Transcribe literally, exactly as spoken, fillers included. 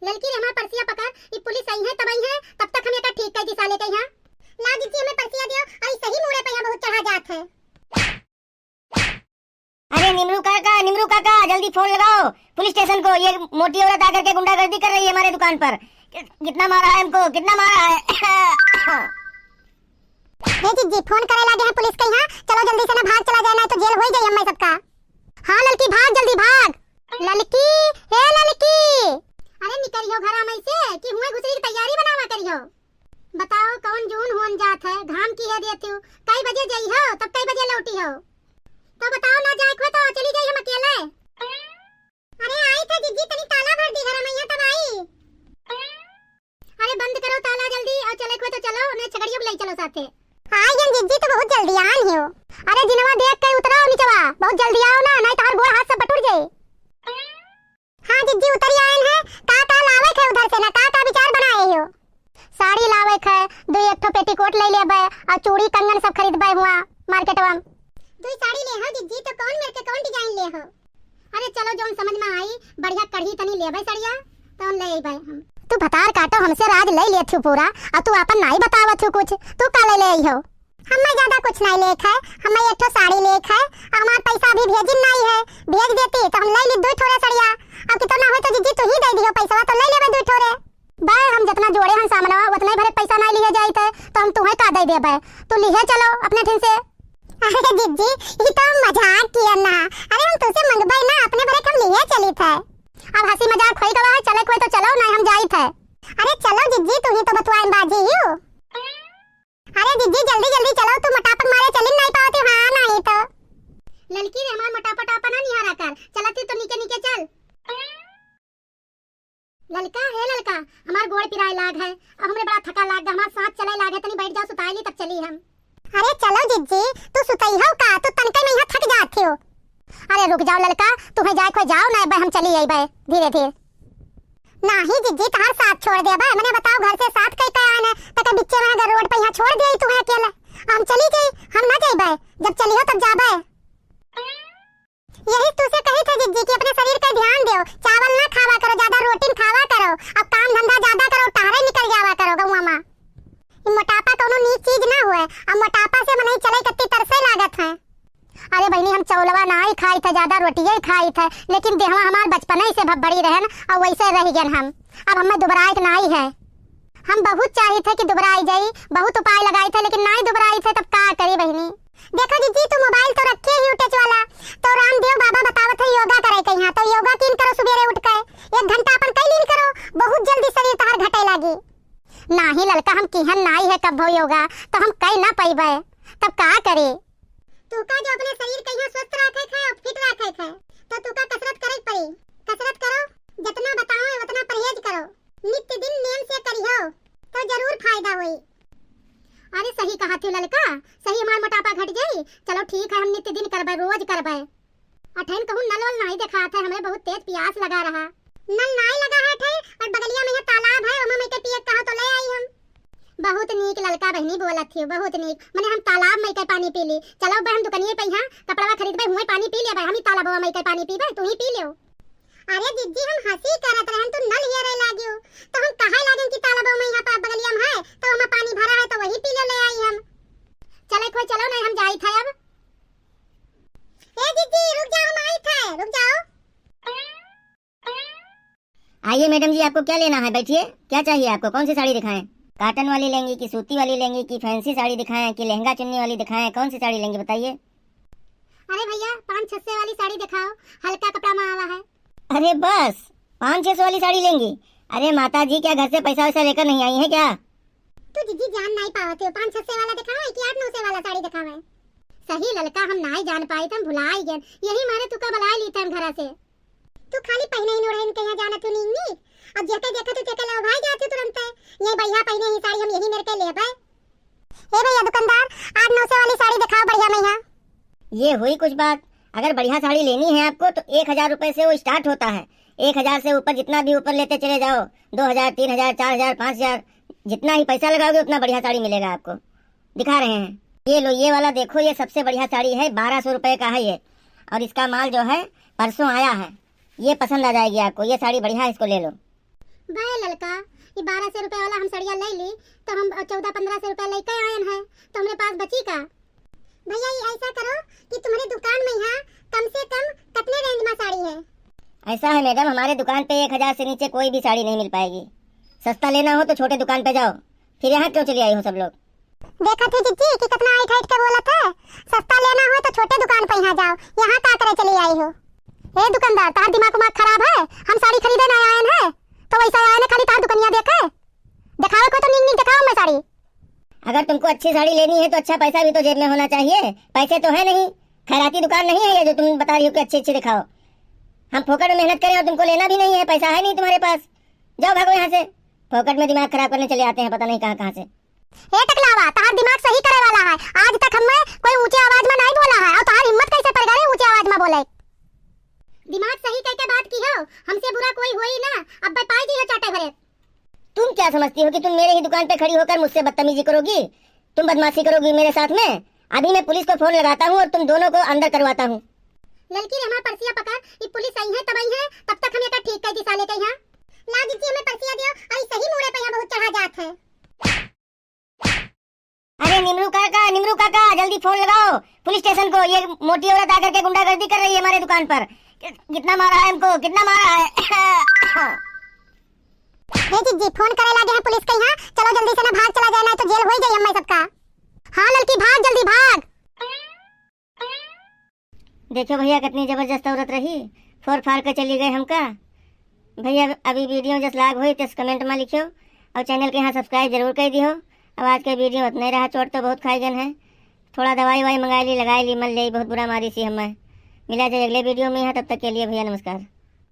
ललकी रे, हमार परसिया पकड़, ई पुलिस अइहैं, तब अइहैं, तब तक हम एका ठीक कइ दी साले के यहाँ। ला जिज्जी, हमें परसिया दियो, अउ ई सही मूड़े पे यहाँ बहुत चढ़ा जात है। अरे निमरू काका, निमरू काका, जल्दी फोन लगाओ पुलिस स्टेशन को। ये मोटी औरत आकर के गुंडागर्दी कर रही है हमारे दुकान पर। कि-, कितना मारा है हमको, कितना मारा है। हे जिज्जी, फोन करे लागे हैं पुलिस के यहाँ। चलो जल्दी से ना भाग चला जाए, ना तो जेल होइ जाई हम्मे सबका। हाँ ललकी, भाग जल्दी भाग। ललकी, हे ललकी। अरे निकरियो घरा में से कि हुए घुसरी की तैयारी बनावा करियो। बताओ कौन जून होन जात है, घाम की है देती हो, कई बजे जाई हो तब कई बजे लौटी हो। तो बताओ ना जाए को तो चली जाई हम अकेले। अरे आई था जिज्जी, तनी ताला भर दी घर में, यहाँ तब आई। अरे बंद करो ताला जल्दी अउ चले को तो चलो, नहीं छगड़ियों को ले चलो साथे। आई गन जिज्जी, तो बहुत जल्दी आन ही हो। अरे जिनवा देख के उतरो निचवा, बहुत जल्दी आओ ना, नहीं तो हर गोड़ हाथ से बटुर जाए। हाँ जिज्जी, उतरी आयन है। का का लावे खे उधर से ना, का का विचार बनाए हो? साड़ी लावे खे, दो एक ठो पेटीकोट ले लेबे अउ चूड़ी कंगन सब खरीदबे हुआ मार्केटवा में। दुई साड़ी ले हो जिज्जी, तो कौन मेर के कौन डिजाइन ले हो? अरे चलो जौन समझ में आई, बढ़िया कढ़ी तनी लेबे सड़िया, तौन ले अइबे हम। तू भतार काटो, हमसे राज ले लेत हूँ पूरा, अउ तू आपन नाई बतावत हूँ कुछ, तू का ले ले आई हो? हम्मे ज्यादा कुछ नाई लेक है, हम्मे एक ठो साड़ी लेक है, अउ हमार पैसा अभी भेजिन नाई है, भेज देती तो हम ले ली दुई ठोरे सड़िया। अब कितना ना होई तो जिज्जी तू ही दे दियो पैसा, तो ले लेबे दुई ठोरे। बे हम जितना जोड़े हम सामनवा उतने भरे पैसा नाई लिए जाई थे, तो हम तुहे का दे देबे, तू लिए चलो अपने ठिन से। अरे जिज्जी, ई तो हम मजाक किया ना, अरे हम तुसे मंगबे ना, अपने भरे के हम लिए चली थे। अब हंसी मजाक होई गवा है, चले कोई तो चलो, नाई हम जाई थे। अरे चलो जिज्जी, तू ही तो बतुआइन बाजी ही हो। अरे जिज्जी, जल्दी जल्दी चलो, तू मोटापा के मारे चली नाई पावती, हाँ नाई तो। ललकी रे, हमार मोटापा टापा ना निहारा कर, चलत ही तो नीचे नीचे चल। ललका, हे ललका, हमार गोड़ पिराए लाग है, अब हमरे बड़ा थका लाग है, हमार सांस चले लाग है, तनी बैठ जाओ, सुताई ली तब चली हम। अरे चलो जिज्जी, तू सुतई हो का, तू तनके में यहाँ थक जाती हो। अरे रुक जाओ ललका, तुम्हें जाए खोए जाओ ना, अबे हम चली अइबे धीरे धीरे। नाही जिज्जी, तहार साथ छोड़ देबे। मने बताओ, घर से साथ कई के आन है, त के बिच्चे में अगर रोड पे यहाँ छोड़ दिए तू अकेले, हम चली जाई, हम ना जाइबे, जब चलिहो तब जाबे। यही तुसे कही थे जिज्जी कि अपने शरीर का ध्यान देओ, चावल ना खावा करो, ज्यादा रोटी न खावा करो, अब काम धंधा ज्यादा करो, टहरे निकल जावा करो गौवा मा। ई मोटापा कौनो नीक चीज ना हुए, अब मोटापा से मनई चले कत्ती तरसे लागत है। अरे बहिनी, हम चौलवा नाई खाई थे, ज्यादा रोटिये खाई थे, लेकिन देहवा हमार बचपने से भब्बड़ी रहन अउर वैसे रह गन हम। अब हमें दुबराए के नाई है। हम बहुत चाही थे कि दुबराई जाई, बहुत उपाय लगाई थे, लेकिन नाई दुबराई थे, तब का करी बहिनी? देखो जिज्जी, तू मोबाइल तो रखे ही टच वाला, तो रामदेव बाबा बतावत है योगा करे के यहाँ, तो योगा कीन करो सुबेरे उठ के, एक घंटा अपन कई लीन करो, बहुत जल्दी शरीर तहार घटे लागी। नाही ललका, हम किहन नाई है कब्बो योगा, तो हम कई ना पइबे, तब का करे? तुका जो अपने शरीर के यहाँ स्वस्थ रखे थे और फिट रखे थे, तो तुका कसरत करे के पड़ी। कसरत करो, जितना बताओ उतना परहेज करो, नित्य दिन नियम से करियो, तो जरूर फायदा होई। अरे सही कहा थी ललका, सही हमार मोटापा घट जाई। चलो ठीक है, हम नित्य दिन करबे, रोज करबे। अठैन कहूँ नल वल नाई देखात है, हमरे बहुत तेज पियास लगा रहा। नल नाई लगा है ठे, और बगलिया में यहाँ तालाब है, ओमा में के पिए कहो तो ले आई हम। बहुत नीक ललका बहिनी बोलत थी, बहुत नीक। मने हम तालाब में के पानी पी ली। चलो बहन दुकनिए पे यहाँ कपड़वा खरीदबे, हुए पानी पी लेबे, हम ही तालाबवा में के पानी पीबे, तू ही पी लेओ। अरे जिज्जी, हम हंसी करत रहन, तू नल हेरे लागियो, तो हम कहे लागन कि तालाबवा में यहाँ पर बगलिया में है, तो ओमा पानी भरा है, तो वही पी ले, ले आई हम। चले खोए, चलो नहीं, हम जाई थे अब। ए जिज्जी, रुक जाओ, हम आई थे, रुक जाओ। आइए मैडम जी, आपको क्या लेना है? बैठिए, क्या चाहिए आपको? कौन सी साड़ी दिखाएं? कॉटन वाली लेंगी कि सूती वाली लेंगी कि फैंसी साड़ी दिखाएं कि लहंगा चुन्नी वाली दिखाएं? कौन सी साड़ी लेंगी, बताइए। अरे भैया, पाँच छः सौ वाली साड़ी दिखाओ, हल्का कपड़ा में आवा है। अरे बस, पाँच छः सौ वाली साड़ी लेंगी? अरे माता जी, क्या घर से पैसा वैसा लेकर नहीं आई हैं क्या? तू जिज्जी जान नाई पावत हो, पाँच छः सौ वाला दिखावे कि आठ नौ सौ वाला साड़ी दिखावे? सही ललका, हम नाई जान पाए थे, हम भुलाई गए, यही मारे तुका बुलाए ली थे हम घरा से। तू खाली पहिने ही नोड़हन के यहाँ जानत हो नीक नीक। अब जेके देखत हो तेके ले भाई जात हो तुरंते। ये बढ़िया पहिने ही साड़ी हम यही मेर के लेबे। ए भैया दुकानदार, आठ नौ सौ वाली साड़ी दिखाओ बढ़िया में यहाँ। ये हुई कुछ बात, अगर बढ़िया साड़ी लेनी है आपको तो एक हजार रुपये से वो स्टार्ट होता है। एक हजार से ऊपर जितना भी ऊपर लेते चले जाओ, दो हजार, तीन हजार, चार हजार, पाँच हजार, जितना ही पैसा लगाओगे उतना बढ़िया साड़ी मिलेगा आपको। दिखा रहे हैं, ये लो, ये वाला देखो, ये सबसे बढ़िया साड़ी है, बारह सौ रुपये का है ये। और इसका माल जो है परसों आया है, ये पसंद आ जाएगी आपको, ये साड़ी बढ़िया है, इसको ले लो। भाई ललका, ये बारह सौ रुपया वाला हम सड़िया ले ली, तो हम चौदह पन्द्रह सौ रुपया लेके आयन है, तो हमरे पास बची का? भैया, ये ऐसा करो कि तुम्हारे दुकान में यहाँ कम से कम कितने रेंज में साड़ी है? ऐसा है मैडम, हमारे दुकान पे एक हजार से नीचे कोई भी साड़ी नहीं मिल पाएगी। सस्ता लेना हो तो छोटे दुकान पे जाओ, फिर यहाँ क्यों चली आई हो सब लोग? देखत ही जिज्जी कि कितना ऐठ ऐठ के बोलत है। सस्ता लेना हो तो छोटे दुकान पे यहाँ जाओ, यहाँ का करे चली आई हो? ए दुकानदार, तार दिमाग उमाग खराब है? हम साड़ी खरीदे ना आयन है, तो वैसा आयन है खाली तार दुकनिया देखे। दिखावे को तो नीक नीक दिखाओ मैं साड़ी। अगर तुमको अच्छी साड़ी लेनी है तो अच्छा पैसा भी तो जेब में होना चाहिए। पैसे तो है नहीं, खैराती दुकान नहीं है ये जो तुम बता रही हो कि अच्छी अच्छी दिखाओ। हम फोकट में मेहनत करें और तुमको लेना भी नहीं है, पैसा है नहीं तुम्हारे पास। जाओ भागो यहाँ से, फोकट में दिमाग खराब करने चले आते हैं पता नहीं कहाँ कहाँ से। ए टकलावा, तहार दिमाग सही करे वाला है। आज तक हमें कोई ऊंचे आवाज में नहीं बोला है और तहार हिम्मत कैसे पड़ गई ऊंचे आवाज में बोले? दिमाग सही कह के बात की हो, हमसे बुरा कोई होई ना, अब पाई जी हो चाटे भरे। तुम क्या समझती हो कि तुम मेरे ही दुकान पे खड़ी होकर मुझसे बदतमीजी करोगी? तुम बदमाशी करोगी मेरे साथ में? अभी मैं पुलिस को फोन लगाता हूँ और तुम दोनों को अंदर करवाता हूँ। ललकी रे, हमार पर्सिया पकड़, ई पुलिस आई है तब आई है, तब तक हम एका ठीक कर दी साले के यहाँ। ला दीजिए हमें पर्सिया दियो, आई सही मूड़े पे यहाँ बहुत चढ़ा जात है। अरे निमरू काका, निमरू काका, जल्दी फोन लगाओ पुलिस स्टेशन को। ये मोटी औरत आकर के गुंडागर्दी कर रही है हमारे दुकान पर। कि-, कितना मारा है हमको, कितना मारा है। ए जिज्जी, फोन करे लागे हैं पुलिस के यहाँ। चलो जल्दी से ना भाग चला जाए, ना तो जेल हो ही जाई हमें सबका। हाँ ललकी, भाग जल्दी भाग। देखो भैया, कितनी जबरदस्त औरत रही, फोर फार के चली गई हमका। भैया, अभी वीडियो जस लाग होई तस कमेंट में लिखियो और चैनल के यहाँ सब्सक्राइब जरूर कर दियो। अब आज के वीडियो इतने रहा, चोट तो बहुत खाई गन है। थोड़ा दवाई वाई मंगाई ली, लगाई ली, मल ली, बहुत बुरा मारी सी हमें। मिला जाए अगले वीडियो में, यहाँ तब तक के लिए भैया नमस्कार।